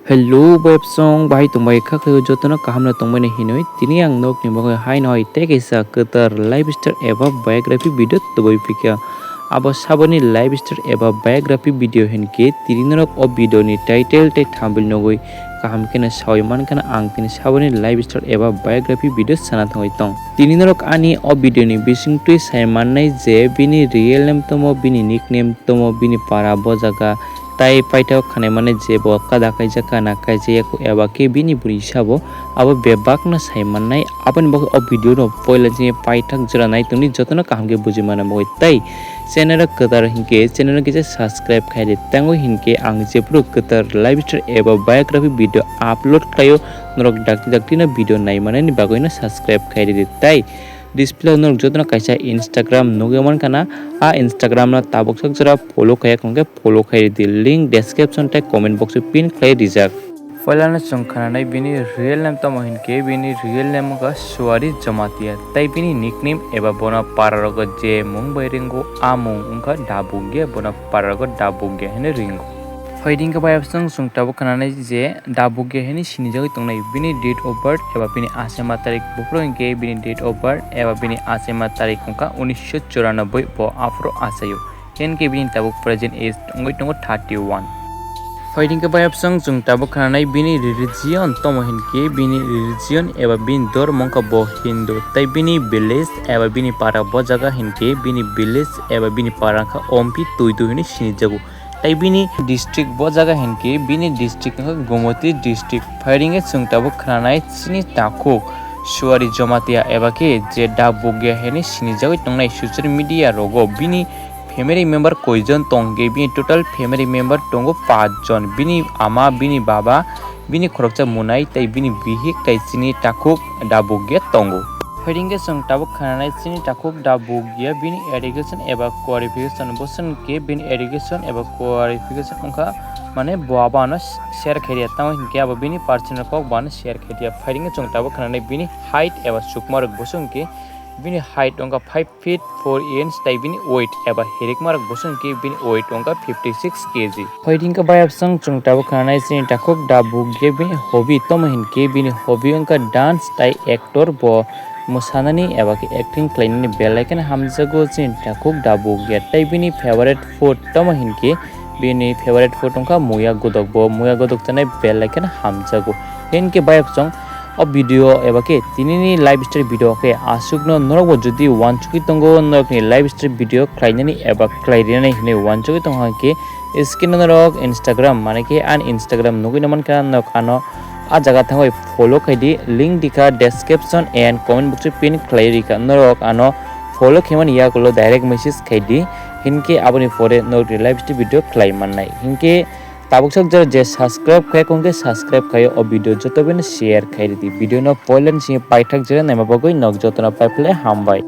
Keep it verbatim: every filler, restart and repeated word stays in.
Hello, bayapsong, bahai tongbai kha khayo jotono kaham no tongmani hinoi. Tini ang nokni bagwi haino hai tei kaisa kwtal lifestyle eba biography video tubui phikha. Abo saboni lifestyle eba biography video hinkhe tini norok o video ni title tei thumbnail nugui kaham kheno sawi mankha ang tini saboni lifestyle eba biography video sana thangwi tong. Tini norok ani o video ni bisingtwi sai mannai je bini real name tomo, bini nickname tomo, bini para bo jaga, tai paithak khanai mani je bo kada kaijak kana kaijak eba khe bini bwrwi sabo, abo bebak no sai mannai. Aboni bagwi o video no poila chini paithak jora nai tongdi, jotono kaham khe buji mana bagwi. Tai channel o kwtal hinkhe channel no kisa subscribe khaidi, tangwi hinkhe ang jephuru kwtal lifestyle eba biography video upload khlaio, norok dakti dakti no video nai manani bagwi no subscribe khaidi. Tai display o norok jotono kaisa Instagram nugwi mankha na, a Instagram no tabuk sak jora follow khaiya khwngkhe follow khaidi, link description tei comment box o pin khlai rijak. Poilano chwng khananai bini real name tamo hinkhe bini real name wngkha Suari Jamatia, tei bini nickname eba bono pararogo je mung bai ringo a mung wngkha Dabugya, bono pararogo Dabugya hinwi ringo. Phaidi hinkhe bayapsong chwng tabuk khananai je Dabugya hinwi sinijagwi tongnai. Bini date of birth eba bini achaima tarik buphuru hinkhe bini date of birth eba bini achaima tarik wngkha unisho churanobboi, bo aphuru achaio. Hinkhe bini tabuk present age wngwi tongo thirty one. Phaidi hinkhe bayapsong chwng tabuk khananai bini religion tomo hinkhe bini religion eba bini dhormo wngkha bo Hindu, tei bini village eba bini para bo jaga hinkhe bini village eba bini para wngkha Ompi Tuidu hinwi sinijago. Tei bini district bo jaga hinkhe bini district wngkha Gomoti district. Phaidi hinkhe chwng tabuk khananai chini takhuk Suari Jamatia eba khe je Dabugya hinwi sinijagwi tongnai social media rogo. Bini family member koijon tong hinkhe bini total family member tongo pach jon. Bini ama, bini baba, bini khoroksa Munai tei bini bihik tei chini takhuk Dabugya tongo. Phaidi hinkhe chwng tabuk khananai chini takhuk Dabugya bini education eba qualification bo chwng khe bini education eba qualification wngkha mane bo abo ano share khairiya, tamo hinkhe abo bini personal kok bo ano share khairiya. Phaidi hinkhe chwng tabuk khananai bini height eba chukmarok bo chwng khe bini height wngkha five feet four inch tei bini weight eba hirikmarok bo chwng khe bini weight wngkha fifty six K G. Phaidi hinkhe bayapsong chwng tabuk khananai chini takhuk Dabugya bini hobby tomo hinkhe bini hobby wngkha dance tei actor, bo mwsanani eba khe acting khlainani belai kheno hamjago chini takhuk Dabugya, tei bini favorite food tomo hinkhe bini favorite food wngkha muya godok, bo muya godok chanai belai kheno hamjago. Hinkhe bayapsong o video eba khe tinini lifestyle video khe aswkno. Norokbo jodi uansugwi tongo, norokni lifestyle video khlainani eba khlairinani hinwi uansugwi tongkha khe screen o norok Instagram mane khe ani Instagram nugwi no mankha, norok ano a jaga thangwi follow khaidi, link dikha description and comment box o pin khlai rikha. Norok ano follow khaimani yagulo direct message khaidi, hinkhe aboni pore norokni lifestyle video khlai mannai. Hinkhe tabuk sok jora je subscribe khai khwngkhe subscribe khaio, o video joto bini share khai ridi. Video no poilani simi paithak jora naima bagwi nok jotono paiphle hambai.